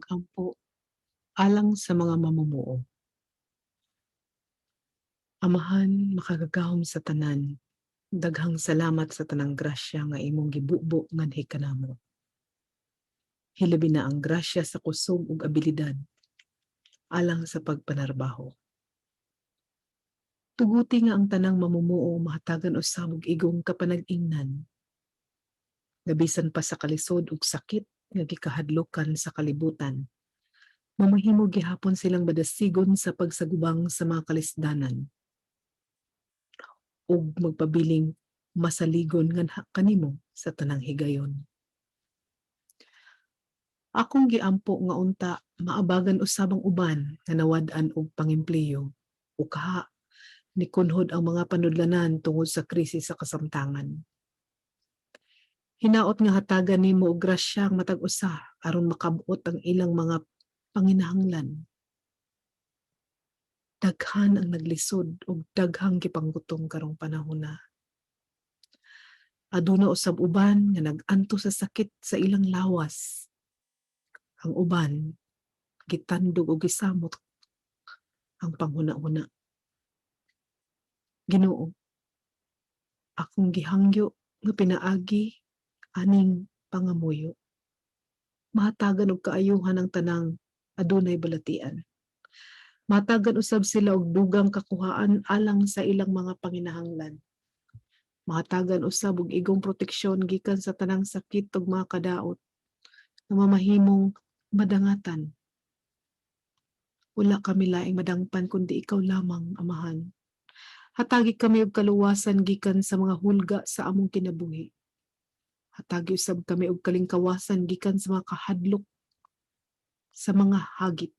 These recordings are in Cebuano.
Pag-ampo alang sa mga mamumuo. Amahan, makagagahom sa tanan, daghang salamat sa tanang grasya nga imong gibubo nganhi kanamo. Hilabi na ang grasya sa kusog ug abilidad alang sa pagpanarbaho. Tuguti nga ang tanang mamumuo mahatagan usab og igong kapanag-ingnan. Nga bisan pa sa kalisod ug sakit nga gikahadlokan sa kalibutan, mamahimo gihapon silang madasigon sa pagsagubang sa mga kalisdanan ug magpabiling masaligon nganha kanimo sa tanang higayon. Akong giampo nga unta maabagan usab ang uban nga nawad-an og pangempleyo o kaha nikunhod ang mga panudlanan tungod sa krisis sa kasamtangan. Hinaot nga hatagan nimo og grasya ang matag usa aron makab-ot ang ilang mga panginahanglan. Daghan ang naglisod ug daghang gipanggutom karong panahona. Aduna usab uban nga nag-antos sa sakit sa ilang lawas. Ang uban gitandog og gisamot ang panghuna-huna. Ginoo, akong gihangyo nga pinaagi aning pangamuyo, mahatagan og kaayuhan ang tanang adunay balatian. Mahatagan usab sila og dugang kakuhaan alang sa ilang mga panginahanglan. Mahatagan usab og igong proteksyon gikan sa tanang sakit ug mga kadaot nga mamahimong madangatan. Wala kami laing madangpan kundi ikaw lamang, Amahan. Hatagi kami og kaluwasan gikan sa mga hulga sa among kinabuhi. Hatagi usab kami og kalingkawasan gikan sa mga kahadlok sa mga hagit.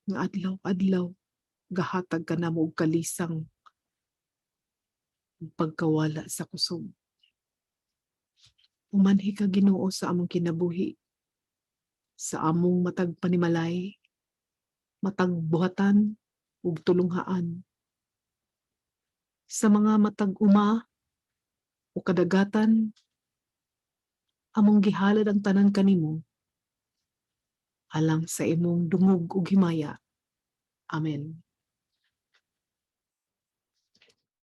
Nga adlaw-adlaw gahatag ka namo og kalisang pagkawala sa kusog. Umanhi ka, Ginoo, sa among kinabuhi, sa among matag panimalay, matag buhatan ug tulunghaan. Sa mga matag uma o kadagatan, among gihalad ang tanan kanimo alang sa imong dungog ug himaya. Amen.